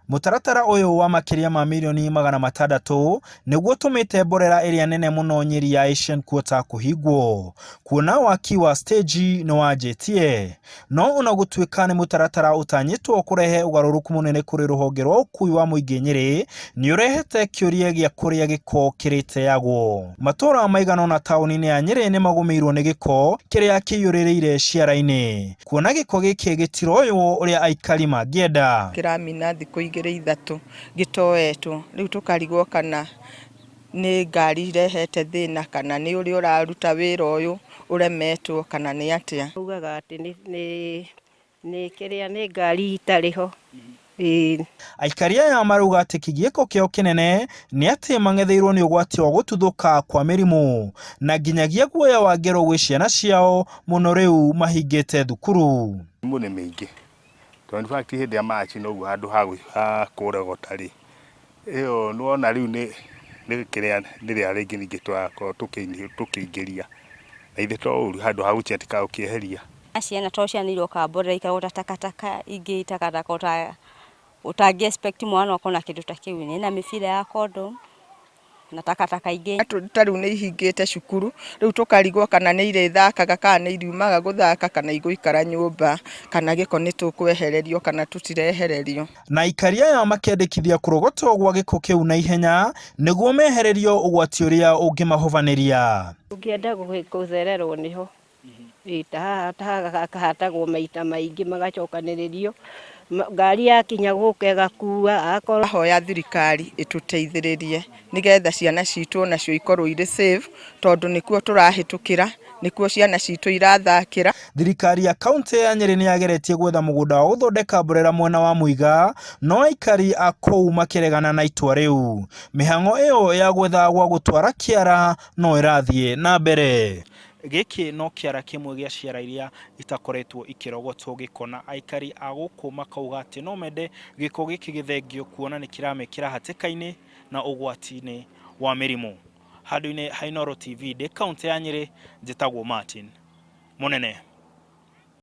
Mũtaratara ũyũ wa makĩria ma mirioni 600 nĩguo ũtũmĩte mborera ĩrĩa nene mũno Nyeri ya Asian Quarter kũhingwo, kuona waki wa steji nĩ wanjĩtie. No ona gũtuĩka nĩ mũtaratara ũtanyĩtwo kũrehe ũgarũrũku mũnene kũrĩ rũhonge rwa ũkui wa mũingĩ Nyĩrĩ, nĩ ũrehete kĩũria gĩa kũrĩa gĩko kĩrĩteagwo. Matũra maigana ũna taũni-inĩ ya Nyĩrĩ nĩ magũmĩirwo nĩ gĩko kĩrĩa kĩiyũrĩrĩire ciara-inĩ, kuona gĩko gĩkĩ gĩtiroywo ũrĩa aikari mangĩenda. Kĩramina thikũ igĩrĩ ithatũ gĩtoetwo, rĩu tũkarigwo kana nĩ ngari irehete thĩna kana nĩ ũrĩa ũraruta wĩra ũyũ ũremetwo kana nĩ atĩa. Maugaga atĩ nĩ kĩrĩa nĩ ngari itarĩ ho. Ĩĩ. Aikari aya marauga atĩ kĩgiĩko kĩao kĩnene nĩ atĩ mang'etheirwo nĩ ũgwati wa gũtuthũka kwa mĩrimũ na nginyagia guoya wa ngero gwĩ ciana ciao mũno rĩu mahingĩte thukuru. Mĩrimũ nĩ mĩingĩ tondũ in fact hĩndĩ ya March noguo handũ ha kũrogota rĩ, ĩyo nĩwona rĩu nĩ kĩrĩa nĩrĩa rĩngĩ ningĩ tũrakorwo tũkĩingĩria na ithe to ũru handũ ha gũtiatĩka gũkĩeheria. Ciana to ciana iroka mborera ikarogota takataka ingĩ takataka ũtangĩ expect mwana okona kĩndũ ta kĩu na mĩbira ya condom na takataka ingĩ. Ta rĩu nĩ ihingĩte cukuru, rĩu tũkarigwo kana nĩ irĩthakaga kana nĩ iriumaga gũthaka kana igũikara nyũmba, kana gĩko nĩ tũkwehererio kana tũtirehererio. Na aikari aya makĩendekithia kũrogotwo gwa gĩko kĩu na ihenya nĩguo mehererio ũgwati ũrĩa ũngĩmahobanĩria. Ũngĩenda gũcererwo nĩho ta haha ta haha hakahatagwo maita maingĩ magacokanĩrĩrio, ngari yakinya gũka ĩgakua akorwo. Hoya thirikari ĩtũteithĩrĩrie nĩgetha ciana citũ onacio ikorwo irĩ safe tondũ nĩkuo tũrahĩtũkĩra, nĩkuo ciana citũ irathakĩra. Thirikari ya kaunti ya Nyĩrĩ nĩ yageretie gwetha mũgũnda wa gũthondeka mborera mwena wa Muiga, no aikari a kũu makĩregana na itua rĩu. Mĩhang'o ĩyo ya gwetha gwa gũtwara kĩara no ĩrathiĩ na mbere. Gĩkĩ no kĩara kĩmwe gĩa ciara iria itakoretwo ikĩrogotwo gĩko na aikari a gũkũ makauga atĩ no mende gĩko gĩkĩ gĩthengio kuona nĩ kĩramekĩra hatĩka-inĩ na ũgwati-inĩ wa mĩrimũ. Handũ-inĩ ha Inooro TV ndĩ kaũntĩ ya Nyĩrĩ, njĩtagwo Martin Mũnene.